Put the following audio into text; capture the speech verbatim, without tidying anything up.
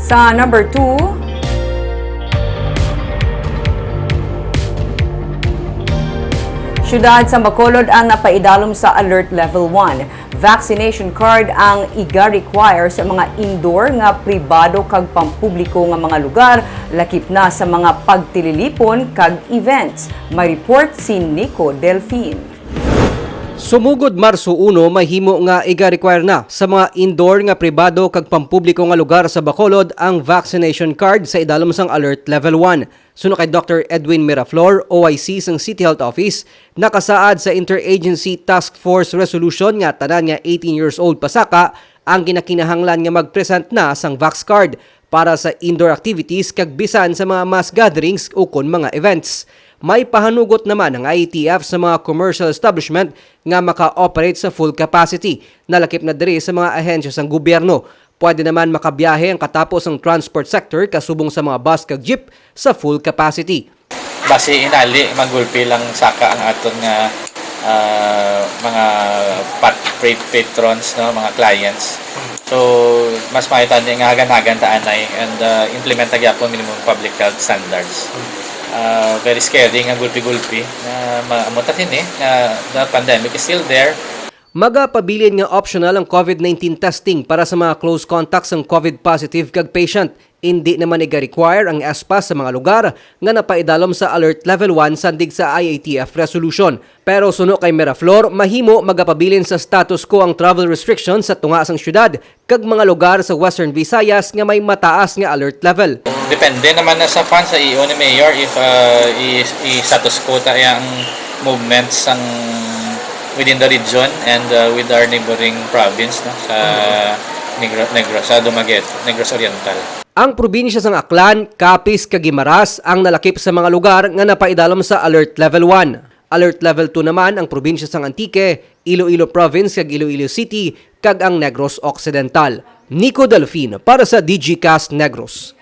Sa number two, siyudad sa Bacolod ang napaidalom sa Alert Level one. Vaccination card ang iga-require sa mga indoor nga pribado kag pampubliko nga mga lugar, lakip na sa mga pagtililipon kag events. May report si Nico Delfin. Sumugod Marso uno, mahimo nga iga-require na sa mga indoor nga pribado kag pampubliko nga lugar sa Bacolod ang vaccination card sa idalom sang Alert Level one. Suno kay Doctor Edwin Miraflor, O I C sang City Health Office, nakasaad sa Interagency Task Force Resolution nga tanan nga eighteen years old pasaka ang ginakinahanglan nga mag-present na sang vax card para sa indoor activities kag bisan sa mga mass gatherings ukon mga events. May pahanugot naman ang I A T F sa mga commercial establishment nga maka-operate sa full capacity, nalakip na diri sa mga ahensya sang gobyerno. Pwede naman makabiyahe ang katapo sang transport sector kasubong sa mga bus kag jeep sa full capacity. Basi inali, magulpi lang saka ang aton nga, ah, mga pat-, pa-, patrons, no, mga clients. So, mas maayo tani nga hagan-hagan ta anay and, ah, implement ta gyapon minimum public health standards. Ah, very scary nga gulpi-gulpi nga maamot ta sini nga the pandemic is still there. Magapabilin nga optional ang COVID nineteen testing para sa mga close contacts sang COVID positive kag patient. Indi naman iga-require ang S PAS sa mga lugar nga napaidalom sa Alert Level one sandig sa I A T F resolution. Pero suno kay Miraflor, mahimo magapabilin sa status quo ang travel restrictions sa tunga sang syudad kag mga lugar sa Western Visayas nga may mataas nga alert level. Depende naman na sa pan sa E O ni Mayor if, uh, i-, i-status quo ta ang movements sang within the region and, uh, with our neighboring province, no, sa Negro-, Negros, sa Dumaguete, Negros Oriental. Ang probinsya sang Aklan, Capiz, kag Guimaras ang nalakip sa mga lugar nga napaidalom sa Alert Level one. Alert Level two naman ang probinsya sang Antique, Iloilo Province kag Iloilo City, kag ang Negros Occidental. Nico Delfin para sa Digicast Negros.